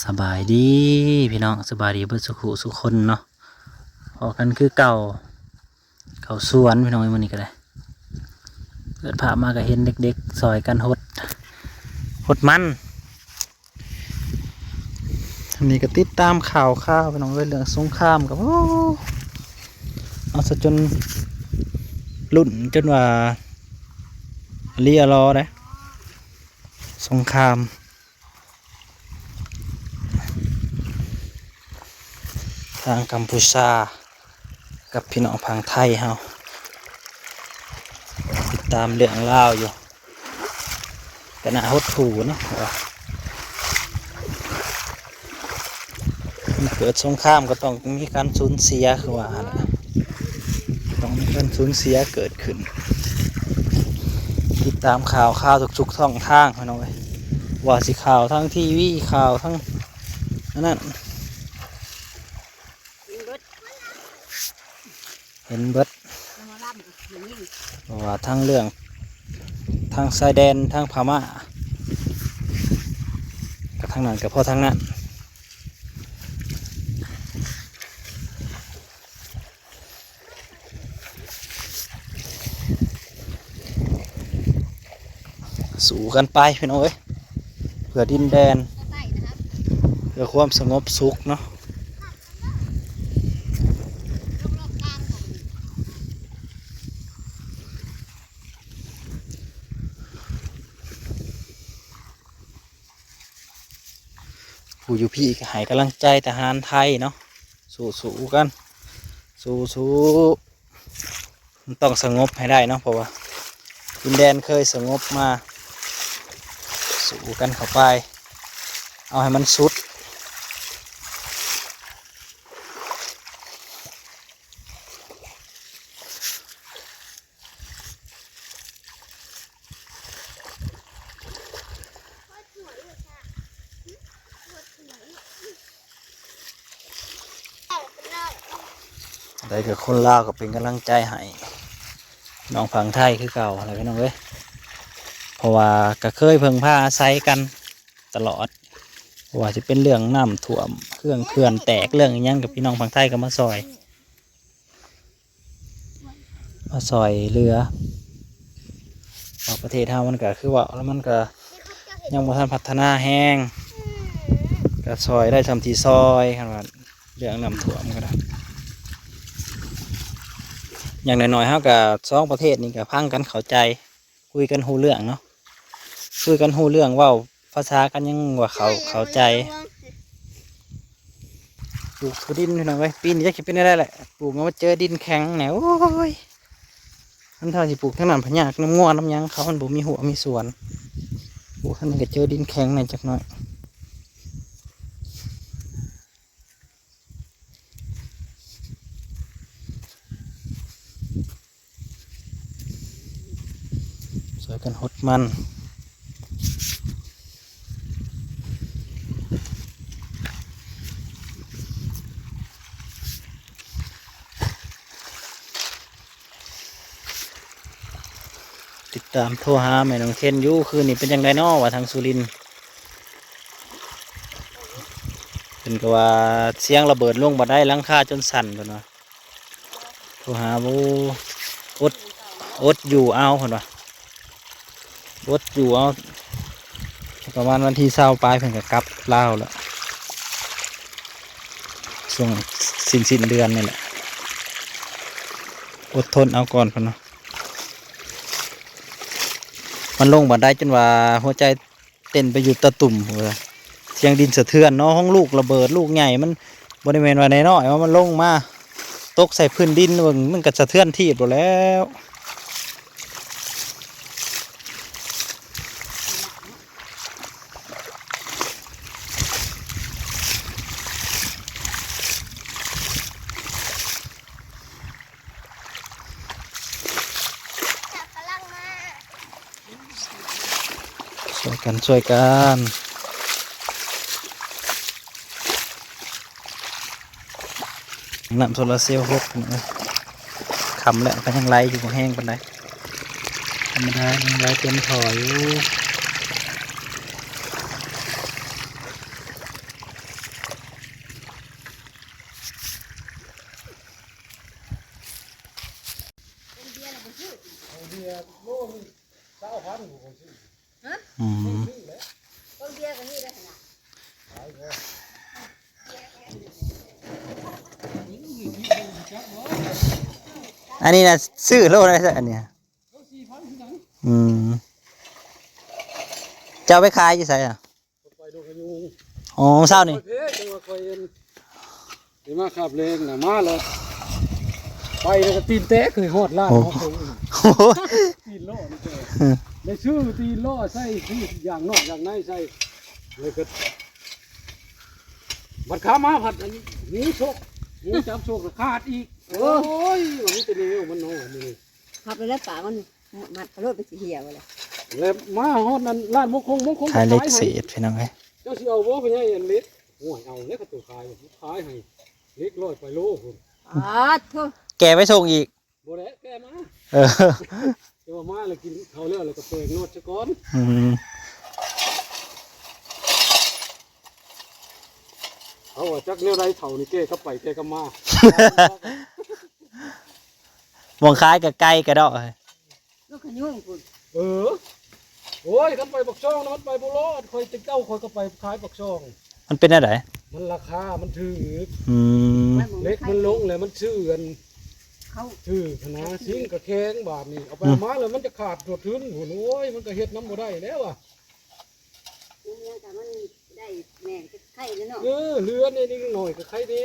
ສະບາຍດີພີ່ນ້ອງ ສະບາຍດີເບິດສຸຂູສຸຄົນເນາະ ພໍ້ກັນຄືເກົ່າ ເຂົ້າສວນພີ່ນ້ອງເອີຍ ມື້ນີ້ກໍໄດ້ ເປີດພາບມາກໍເຫັນເດັກໆຊ່ອຍກັນຫົດ ຫົດມັນ. ອັນນີ້ກໍຕິດຕາມຂ່າວຄາວພີ່ນ້ອງເອີຍ ເລື່ອງສົງຄາມກໍ ໂອ້ ເອົາຊະຈົນລຸ້ນຈົນວ່າເລຍລໍເດ້ ສົງຄາມ ທາງກຳປູຊາກັບພີ່ນ້ອງຝັ່ງໄທເຮົາ ຕິດຕາມເລື່ອງລາວຢູ່ ກໍໜ້າຫົດຫູ່ເນາະ ວ່າ ເກີດສົງຄາມກໍຕ້ອງມີການສູນເສຍ ຄືວ່າຫັ້ນແຫຼະ ຕ້ອງມີການສູນເສຍເກີດຂຶ້ນ. ຕິດຕາມຂ່າວຄາວທຸກໆຊ່ອງທາງພີ່ນ້ອງເອີຍ ວ່າຊິຂ່າວທາງທີວີ ຂ່າວທາງອັນນັ້ນ ເຫັນເບິດ ເພາະວ່າທັງເລື່ອງທາງຊາຍແດນ ທາງພະມ້າ ກັບທາງນັ້ນກໍພໍທາງນັ້ນ ສູ້ກັນໄປພີ່ນ້ອງເອີຍ ເພື່ອດິນແດນ ເພື່ອຄວາມສະຫງົບສຸກເນາະ. ຜູ້ຢູ່ພີ້ກໍໃຫ້ກຳລັງໃຈທະຫານໄທເນາະ ສູ້ໆກັນ ສູ້ໆ ມັນຕ້ອງສະຫງົບໃຫ້ໄດ້ເນາະ ເພາະວ່າດິນແດນເຄີຍສະຫງົບມາ ສູ້ກັນເຂົ້າໄປ ເອົາໃຫ້ມັນສຸດ. ໃດກໍຄົນລາວກໍເປັນກຳລັງໃຈໃຫ້ນ້ອງຝັ່ງໄທຄືເກົ່າແຫຼະພີ່ນ້ອງເອີຍ ເພາະວ່າກໍເຄີຍເພິ່ງພາອາໄສກັນຕະຫຼອດ ບໍ່ວ່າຊິເປັນເລື່ອງນ້ຳຖ້ວມ ເລື່ອງເຂື່ອນແຕກ ເລື່ອງອີ່ຫຍັງ ກໍພີ່ນ້ອງຝັ່ງໄທກໍມາຊ່ອຍ ມາຊ່ອຍເຫຼືອ ເພາະປະເທດເຮົາມັນກໍຄືເວົ້າແລ້ວ ມັນກໍຍັງບໍ່ທັນພັດທະນາແຮງ ກໍຊ່ອຍໄດ້ສ່ຳທີ່ຊ່ອຍ ຄັນວ່າເລື່ອງນ້ຳຖ້ວມກໍໄດ້ ຢ່າງໜ້ອຍໆເຮົາກໍສອງປະເທດນີ້ກໍຟັງກັນເຂົ້າໃຈ ຄຸຍກັນຮູ້ເລື່ອງເນາະ ຄຸຍກັນຮູ້ເລື່ອງ ເວົ້າພາສາກັນຍັງວ່າເຂົ້າ ເຂົ້າໃຈ. ປູກຖົ່ວດິນພີ່ນ້ອງເອີຍ ປີນີ້ຈັກຊິເປັນແນວໃດແຫຼະ ປູກມາເຈີດິນແຂງແນ່ ໂອ້ຍ ມັນຖ້າຊິປູກທາງນັ້ນພະຍາກນຳງົວນຳຫຍັງເຂົາ ມັນບໍ່ມີຮົ້ວມີສວນ ປູກທາງນີ້ກໍເຈີດິນແຂງແນ່ຈັກໜ້ອຍ. ຊ່ວຍກັນຫົດມັນ ຕິດຕາມໂທຫາແມ່ນ້ອງເຄນຢູ່ ຄືນນີ້ເປັນຈັ່ງໃດນໍ ວ່າທາງສຸລິນ ເພິ່ນກໍວ່າສຽງລະເບີດລົງບໍ່ໄດ້ ຫຼັງຄາຈົນສັ່ນ ເພິ່ນວ່າ ໂທຫາ ໂອ້ ອົດ ອົດຢູ່ເອົາ ເພິ່ນວ່າ ອົດຢູ່ເອົາ ປະມານວັນທີຊາວປາຍເພິ່ນກໍກັບລາວແລ້ວ ຊ່ວງສິ້ນໆເດືອນນີ້ແຫຼະ ອົດທົນເອົາກ່ອນ ເພິ່ນວ່າ ມັນລົງບໍ່ໄດ້ ຈົນວ່າຫົວໃຈ ເຕັ້ນໄປຢູ່ຕາຕຸ່ມ ວ່າສຽງດິນສະເທືອນເນາະ ຂອງລູກລະເບີດລູກໃຫຍ່ ມັນບໍ່ໄດ້ແມ່ນວ່ານ້ອຍໆ ວ່າມັນລົງມາຕົກໃສ່ພື້ນດິນ ເບິ່ງມັນກໍສະເທືອນທີ່ໂລດແລ້ວ. ຊ່ວຍກັນ ຊ່ວຍກັນ ນ້ຳໂຊລາເຊວຫົກ ຄ່ຳແລ້ວກໍຍັງໄຫຼຢູ່ ບໍ່ແຮງປານໃດ ທຳມະດາຍັງໄຫຼເຕັມທໍ່ຢູ່. ອືມ ອັນນີ້ນະ ຊື້ໂລໄດ້ຊະ ອັນນີ້ ອືມ ເຈົ້າໄປຂາຍຢູ່ໃສອະ? ໄປດົງຂະຍຸງ ອໍ ເຊົ້ານີ້ ຂ້ອຍເພ ຈັ່ງວ່າຂ້ອຍ ໄດ້ມາຄາບແລງນະ ມາແລ້ວ ໄປແລ້ວກໍຕີນແຕກ ເຄີຍຮອດລ້ານ ໂອ້ ເຮົາເຄີຍ ໂອ້ຍ ຕີນລໍ້ນີ້ແຕກ ໄດ້ຊື້ຕີນລໍ້ໃສ່ ຊື້ຢາງນອກຢາງໃນໃສ່ ແລ້ວກໍ ບັດຂາມາພັດອັນນີ້ ງູຊົກ ງູຈັບຊົກ ຂາດອີກ ໂອ້ຍ ວ່າມີແຕ່ແນວມັນເນາະ ອັນນີ້ ຮັບໄດ້ແລ້ວປາມັນ ມັດກະໂລດໄປຊິເຫ່ຍບໍ່ລະ ແລ້ວມາຮອດນັ້ນ ຮ້ານມົງຄົງ ມົງຄົງ ຂາຍເຫຼັກເສດ ພີ່ນ້ອງເອີຍ ເຈົ້າຊິເອົາບໍ່ ພໍ່ໃຫຍ່ ອັນເຫຼັກ ໂອ້ຍ ເອົາແລ້ວ ຄັນໂຕຂາຍ ຂາຍໃຫ້ເຫຼັກຮ້ອຍປາຍໂລພຸ້ນ ປາດໂທ້ ແກ່ໄປສົ່ງອີກ ບໍ່ແຫຼະ ແກ່ມາ ເອີ ແຕ່ວ່າມາແລ້ວກິນເຂົ້າແລ້ວ ແລ້ວກໍແປງນວດຊະກ່ອນ ອືມ ເຮົາວ່າຈັກແນວໃດເຖົ້ານີ້ ແກ່ກັບໄປແກ່ກັບມາ ໝ່ອງຂາຍກໍໄກກະດອກ ລູກຂະຍຸງພຸ້ນ ເອີ ໂອ້ຍ ຄັນໄປປາກຊ່ອງນະ ມັນໄປບໍ່ລອດ ຂ້ອຍແຕ່ເກົ່າຂ້ອຍກໍໄປຂາຍປາກຊ່ອງ ມັນເປັນແນວໃດ? ມັນລາຄາມັນຖືກ ອືມ ເຫຼັກມັນລົງແລ້ວ ມັນຊື້ອັນ ເຂົາ ຖືກຫັ້ນນະ ຊິງກະແຂງ ບາດນີ້ເອົາໄປ ອືມ ເອົາມາແລ້ວມັນຈະຂາດຕົວທຶນພຸ້ນ ໂອ້ຍ ມັນກໍເຮັດນຳບໍ່ໄດ້ແລ້ວວ່າ ມັນຍັງກະມັນໄດ້ແມ່ນ ໄຄແລ້ວເນາະ ເອີ ເຫຼືອແດ່ນິດໜ້ອຍກໍໄຄແດ່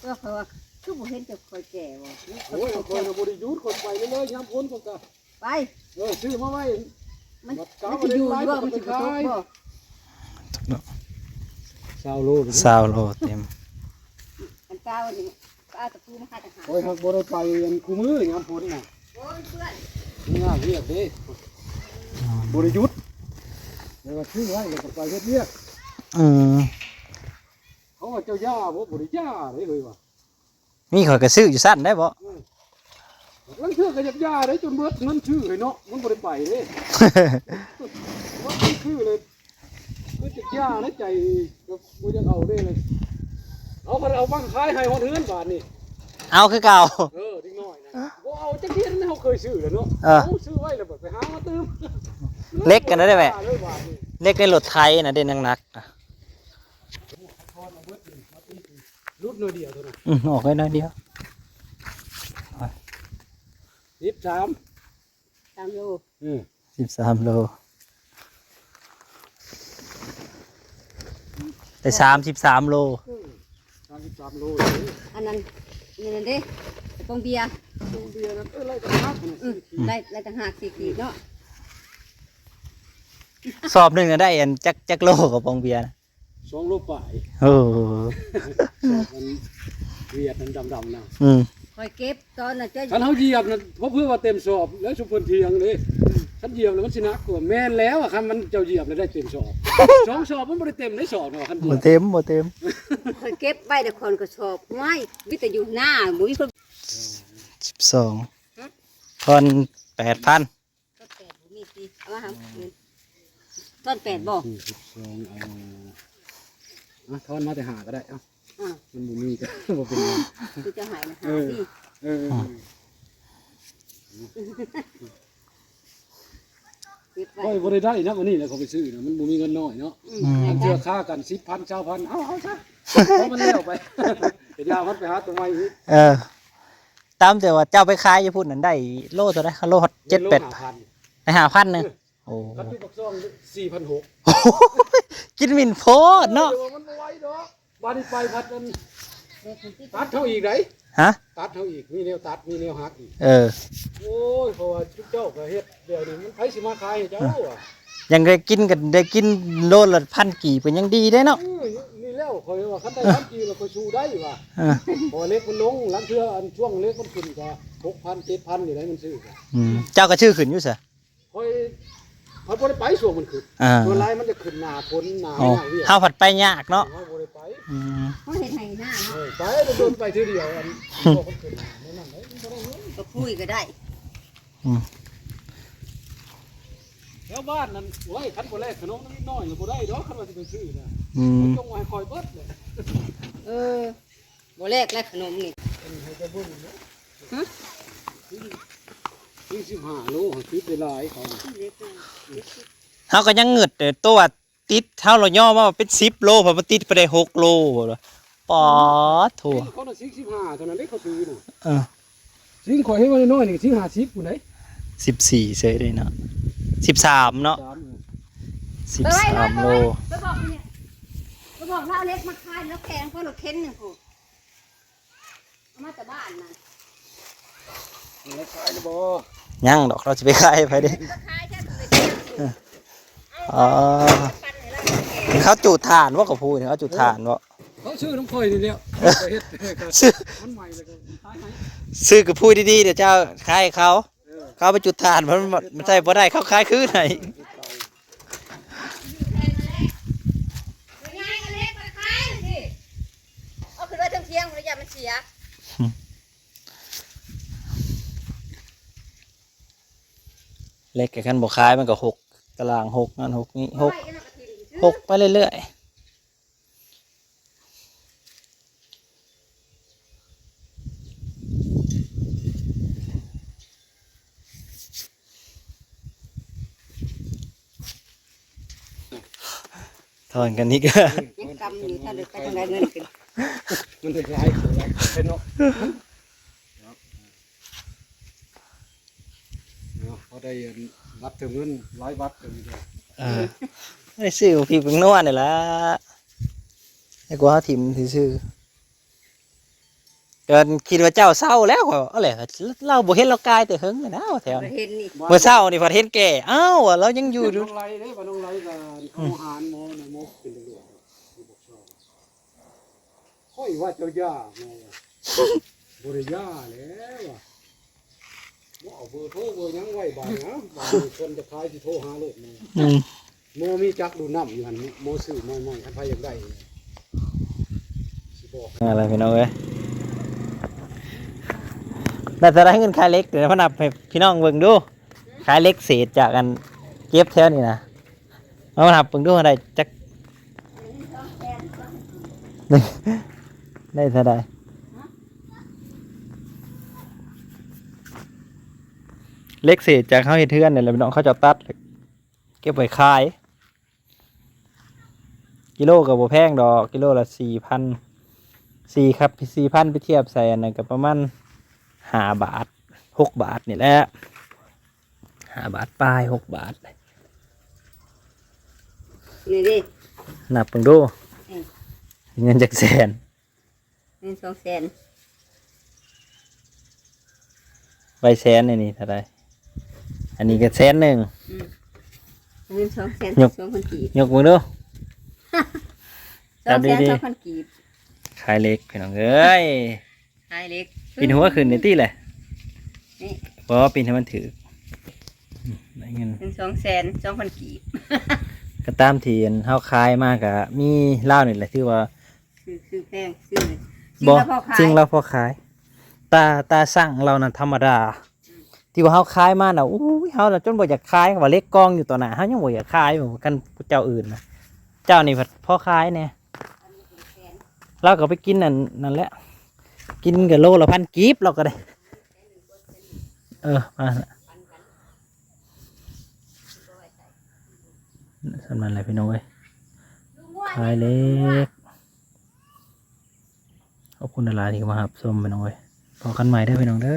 ກໍຂ້ອຍວ່າຄືບໍ່ເຫັນແຕ່ຂ້ອຍແກ່ບໍ່ ໂອ້ຍ ຂ້ອຍນະບໍ່ໄດ້ຢຸດ ຂ້ອຍໄປເລື້ອຍໆ ຍາມຝົນຂ້ອຍກະໄປ ເອີ ຊື້ມາໄວ້ ມັນ ມັນຊິຢູ່ຢູ່ບໍ່ ມັນຊິບໍ່ຕົກບໍ່ ຊາວໂລ ຊາວໂລເຕັມ ອັນຊາວນີ້ ກໍເອົາຕະປູມາຫາທະຫານ ໂອ້ຍ ຫາກບໍ່ໄດ້ໄປອັນຄູ່ມື້ຍາມຝົນນະ ໂອ້ຍ ເປື້ອນ ຍາກວຽກເດ້ ອືມ ບໍ່ໄດ້ຢຸດ ແລ້ວກໍຊື້ໄວ້ ແລ້ວກໍໄປເຮັດວຽກ ອືມ ເຂົາວ່າເຈົ້າຢ່າບໍ່ ບໍ່ໄດ້ຢ່າເດ້ເຮີ້ຍວ່າ ມີ ຂ້ອຍກໍຊື້ຢູ່ຊັ້ນໄດ້ບໍ່ ເອີ ລາງເທື່ອກໍຢາກຢ່າເດ້ ຈົນເບິດເງິນຊື້ໃຫ້ເນາະ ມັນບໍ່ໄດ້ໄປເດ້ ວ່າມັນຄືເລີຍ ຄືຈະຢ່າໃນໃຈ ກໍບໍ່ຢາກເອົາເດ້ເລີຍ ເອົາ ເອົາມາຂາຍໃຫ້ຮອດເຮືອນບາດນີ້ ເອົາຄືເກົ່າ ເອີ ເດັກນ້ອຍນະ ບໍ່ເອົາຈັກທຽນ ເຮົາເຄີຍຊື້ແລ້ວເນາະ ເອີ ເອົາຊື້ໄວ້ແລ້ວບັດໄປຫາມາຕື່ມ ເຫຼັກກັນໄດ້ແບບ ເຫຼັກໃນລົດໄຖນະເດ້ ໜັກໆ ນະ ຫຼຸດໜ້ອຍດຽວເທົ່ານັ້ນ ອືມ ອອກໄດ້ໜ້ອຍດຽວ ສິບສາມ ສາມໂລ ເອີ ສິບສາມໂລ ໄດ້ສາມສິບສາມໂລ ເອີ ສາມສິບສາມໂລ ອັນນັ້ນ ນີ້ນັ້ນເດ້ ປອງເບຍ ປອງເບຍນັ້ນ ເອີ ໄລ່ຕ່າງຫາກ ອືມ ໄລ່ ໄລ່ຕ່າງຫາກສີ່ຂີດເນາະ ສອບໜຶ່ງນະໄດ້ອັນຈັກ ຈັກໂລກະປອງເບຍນະ ສອງໂລປາຍ ໂອ້ ສອບອັນຫວຽດອັນດຳໆນະ ອືມ ຂ້ອຍເກັບຕອນນັ້ນ ຄັນເຮົາຢຽບນະ ເພາະເພື່ອວ່າເຕັມສອບ ແລ້ວຊຸມເພິ່ນຖຽງເດ້ ຄັນຢຽບແລ້ວມັນຊິໜັກກວ່າ ແມ່ນແລ້ວ ຄັນມັນເຈົ້າຢຽບແລ້ວໄດ້ເຕັມສອບ ສອງສອບມັນບໍ່ໄດ້ເຕັມໄດ້ສອບເນາະ ຄັນຢຽບ ບໍ່ເຕັມ ບໍ່ເຕັມ ຂ້ອຍເກັບໄວ້ແຕ່ຄອນກະສອບ ໂອ້ຍ ມີແຕ່ຢູ່ໜ້າ ບໍ່ມີຄົນ ສິບສອງ ຮະ ຄອນແປດພັນ ກໍແປດບໍ່ມີຕິ ເອົາມາຫາ ຕອນແປດບໍ່ ສີ່ສິບສອງ ເອົາ ອ່ະ ທອນມາແຕ່ຫ້າກໍໄດ້ ເອົາ ອ່າ ມັນບໍ່ມີກໍບໍ່ເປັນຫຍັງ ຄືຈະໃຫ້ນະ ເອີ ຫ້າຕິ ເອີ ເອີ ເກັບໄວ້ ຂ້ອຍບໍ່ໄດ້ໄດ້ນຳອັນນີ້ແຫຼະ ເຂົາໄປຊື້ນະ ມັນບໍ່ມີເງິນນ້ອຍເນາະ ອືມ ອືມ ອັນເທື່ອຄ້າກັນ ສິບພັນ ຊາວພັນ ເອົາ ເອົາຊະ ເພາະມັນແລ້ວໄປ ເປັນຍາມັນໄປຫາຕົວໃໝ່ອີກ ເອີ ຕາມແຕ່ວ່າເຈົ້າໄປຂາຍຢູ່ພຸ້ນນັ້ນໄດ້ໂລເທົ່າໃດ? ໂລຮອດເຈັດແປດ ໄດ້ໂລຫ້າພັນ ໄດ້ຫ້າພັນໜຶ່ງ ເອີ ໂອ້ ຄັນຢູ່ປາກຊ່ອງສີ່ພັນຫົກ ໂອ້ຍ ກິນໝິ່ນໂພດເນາະ ເອີ ມັນບໍ່ໄຫວດອກ ບາດນີ້ໄປພັດນັ້ນ ຕັດເຮົາອີກໄດ໋ ຮະ ຕັດເຮົາອີກ ມີແນວຕັດ ມີແນວຫັກອີກ ເອີ ໂອ້ຍ ເພາະວ່າຈຸເຈົ້າກໍເຮັດ ດຽວນີ້ມັນໃຜຊິມາຂາຍໃຫ້ເຈົ້າ ອ່ະ ຫວະ ຍັງໄດ້ກິນ ກໍໄດ້ກິນໂລລະພັນກີບ ກໍຍັງດີເດ້ເນາະ ເອີ ນີ້ແລ້ວຂ້ອຍວ່າຄັນໄດ້ພັນກີບແລ້ວຂ້ອຍສູ້ໄດ້ວ່າ ເອີ ເພາະວ່າເຫຼັກມັນລົງ ລາງເທື່ອອັນຊ່ວງເຫຼັກມັນຂຶ້ນກໍຫົກພັນ ເຈັດພັນນີ້ໄດ໋ມັນຊື້ ອືມ ເຈົ້າກໍຊື້ຂຶ້ນຢູ່ຊະ ຂ້ອຍ ຂ້ອຍບໍ່ໄດ້ໄປຊ່ວງມັນຂຶ້ນ ອ່າ ສ່ວນຫຼາຍມັນຈະຂຶ້ນໜ້າຝົນ ໜ້າ ອໍ ຍາກວຽກ ເຮົາພັດໄປຍາກເນາະ ເຮົາບໍ່ໄດ້ໄປ ອືມ ເຮົາເຮັດໄຮ່ນາເນາະ ເອີ ໄປແຕ່ໂດນໄປເທື່ອດຽວ ອັນ ອືມ ພວກມັນຂຶ້ນໜ້ານັ້ນໄດ໋ ມັນບໍ່ໄດ້ເງິນ ກໍພຸ້ຍກໍໄດ້ ອືມ ແຖວບ້ານນັ້ນ ໂອ້ຍ ຄັນບໍ່ແລກຂະໜົມນິດໜ້ອຍລະບໍ່ໄດ້ດອກ ຄັນວ່າຊິໄປຊື້ນະ ອືມ ມັນຈົ່ງວ່າໃຫ້ຂ້ອຍເບິດແຫຼະ ເອີ ບໍ່ແລກແລ້ວຂະໜົມນີ້ ເພິ່ນໃຫ້ໄປເບິ່ງເນາະ ຮະ ສີ່ສິບຫ້າໂລ ຕິດໄດ້ຫຼາຍເຂົາ ເລັກນະ ເຈັດສິບ ເຮົາກໍຍັງງຶດເດ້ ໂຕວ່າຕິດເຮົາລະຍໍມາເປັນສິບໂລ ເພິ່ນມາຕິດໄປໄດ້ຫົກໂລ. ປາດໂທ້ ຊິງເຂົານະ ຊິງສິບຫ້າເທົ່ານັ້ນເດ້ ເຂົາຊື້ນະ. ເອີ ຊິງຂ້ອຍເຫັນວ່ານ້ອຍໆນີ້ ຊິງຫ້າສິບພຸ້ນເດ້. ສິບສີ່ເສີຍເດ້ເນາະ ສິບສາມເນາະ ສາມ ເອີ ສິບສາມໂລ. ໄປບອກ ໄປບອກລາວເອົາເຫຼັກມາຂາຍ ລາວແຂງ ເພິ່ນລົດເຂັນໜຶ່ງພຸ້ນ. ເອົາມາແຕ່ບ້ານນັ້ນ ມັນໄດ້ຂາຍແລ້ວບໍ່? ຍັງດອກ ລາວຊິໄປຂາຍໃຜເດ້. ຂາຍແທ້ ອໍ ເຂົາຈູດຖ່ານບໍ່ ກະພູນີ້ ເຂົາຈູດຖ່ານບໍ່? ເຂົາຊື້ນຳຂ້ອຍນີ້ແຫຼ້ວ ໄປເຮັດ ຊື້ ມັນໃໝ່ແລ້ວກໍຂາຍໃຫ້ ຊື້ກະພູດີໆ ດຽວເຈົ້າຂາຍໃຫ້ເຂົາ. ເອີ ເຂົາເອົາໄປຈູດຖ່ານ ມັນ ມັນໃຊ້ບໍ່ໄດ້ ເຂົາຂາຍຄືນໃຫ້. ເອົາຂຶ້ນໄວ້ເທິງທຽງ ບໍ່ໄດ້ຢ້ານມັນເສຍ. ເຫຼັກ ຄັນບໍ່ຂາຍມັນກໍຫົກ ຕະລ່າງຫົກ ນັ້ນຫົກນີ້ ຫົກ ຫົກໄປເລື້ອຍໆ. ຖອນກັນອີກ ຍັງກຳຢູ່ ຖ້າໄດ້ໄປທາງໃດເງິນຂຶ້ນ ມັນໄດ້ຫຼາຍ ຫຼາຍເນາະ. ເນາະ ພໍໄດ້ອັນບັດເຕີມເງິນ ຫຼາຍບັດເຕີມເງິນ. ເອີ ໄດ້ຊື້ໝາກພິກໝາກນົວນີ້ລະ ໃຫ້ກວ່າເຮົາຖິ້ມຊື່ໆ. ກໍຄິດວ່າເຈົ້າເຊົາແລ້ວ ກໍເອົາແຫຼະ ລາວບໍ່ເຫັນລາວກາຍແຕ່ເຫິງແລ້ວນະ ແຖວນີ້. ບໍ່ເຫັນນີ້ ມື້ເຊົ້ານີ້ພັດເຫັນແກ່ ອ້າວ ລາວຍັງຢູ່ຢູ່. ນ້ອງໄລເດ້ ວ່ານ້ອງໄລກໍເຂົາຫາໝໍນະ ໝໍເປັນຕຳຫຼວດຢູ່ປົກຊອງ. ຂ້ອຍວ່າເຈົ້າຢ່າ ໝໍວ່າ ບໍ່ໄດ້ຢ່າແລ້ວວ່າ ບໍ່ເອົາເບີໂທເບີຫຍັງໄວ້ບາດນີ້ ບາດນີ້ເພິ່ນຈະຂາຍຊິໂທຫາໂລດ. ອືມ ໝໍມີຈັກດູດນ້ຳຢູ່ຫັ້ນ ໝໍຊື້ໃໝ່ໆ ຄັນໃຜຢາກໄດ້ຊິບອກ. ເອົາລະພີ່ນ້ອງເອີຍ ໄດ້ເທົ່າໃດເງິນຂາຍເຫຼັກ ດຽວມານັບໃຫ້ພີ່ນ້ອງເບິ່ງດູ ຂາຍເຫຼັກເສດຈາກອັນເກັບແຖວນີ້ນະ. ເອົາມານັບເບິ່ງດູ ໄດ້ຈັກ ໄດ້ເທົ່າໃດ? ເຫຼັກເສດຈາກເຮົາເຮັດເຮືອນນີ້ແຫຼະພີ່ນ້ອງ ເຂົາເຈົ້າຕັດເກັບໄວ້ຂາຍ. ກິໂລກໍບໍ່ແພງດອກ ກິໂລລະສີ່ພັນ ສີ່ຄັບ ສີ່ພັນ ໄປທຽບໃສ່ອັນນັ້ນກໍປະມານຫ້າບາດ ຫົກບາດນີ້ແຫຼະ. ຫ້າບາດປາຍ ຫົກບາດ ນີ້ເດ້ ນັບເບິ່ງດູ ເອີ ເງິນຈັກແສນ? ເງິນສອງແສນ ໃບແສນອັນນີ້ເທົ່າໃດ? ອັນນີ້ກໍແສນໜຶ່ງ ອືມ ເງິນສອງແສນ ຍົກ ສອງພັນກີບ ຍົກເບິ່ງດູ ສອງແສນສອງພັນກີບ ຂາຍເຫຼັກພີ່ນ້ອງເອີຍ. ຂາຍເຫຼັກ ປິ່ນຫົວຂຶ້ນນີ້ຕິແຫຼະ ນີ້ ບໍ່ ປິ່ນໃຫ້ມັນຖືກ ໄດ້ເງິນ ເປັນສອງແສນສອງພັນກີບ ກໍຕາມທີ່ອັນເຮົາຂາຍມາກໍມີລາວນີ້ແຫຼະ ຖືວ່າຊື້ ຊື້ແພງ ຊື້ ບໍ່ ສິ່ງລະພໍຂາຍ ສິ່ງລະພໍຂາຍ ຕາ ຕາຊ່າງລາວນັ້ນທຳມະດາ ອືມ ທີ່ວ່າເຮົາຂາຍມານະ ໂອ້ຍ ເຮົານະຈົນບໍ່ຢາກຂາຍ ວ່າເຫຼັກກອງຢູ່ຕໍ່ໜ້າ ເຮົາຍັງບໍ່ຢາກຂາຍ ຄັນເຈົ້າອື່ນນະ ເຈົ້ານີ້ພັດພໍຂາຍແດ່. ລາວກໍໄປກິນອັນນັ້ນແຫຼະ ກິນກໍໂລລະພັນກີບລາວກໍໄດ້ ເອີ ມາ ສ່ຳນັ້ນແຫຼະພີ່ນ້ອງເອີຍ ຂາຍເຫຼັກ. ຂອບຄຸນຫຼາຍໆທີ່ເຂົ້າມາຮັບຊົມພີ່ນ້ອງເອີຍ ພໍ້ກັນໃໝ່ເດີພີ່ນ້ອງເດີ.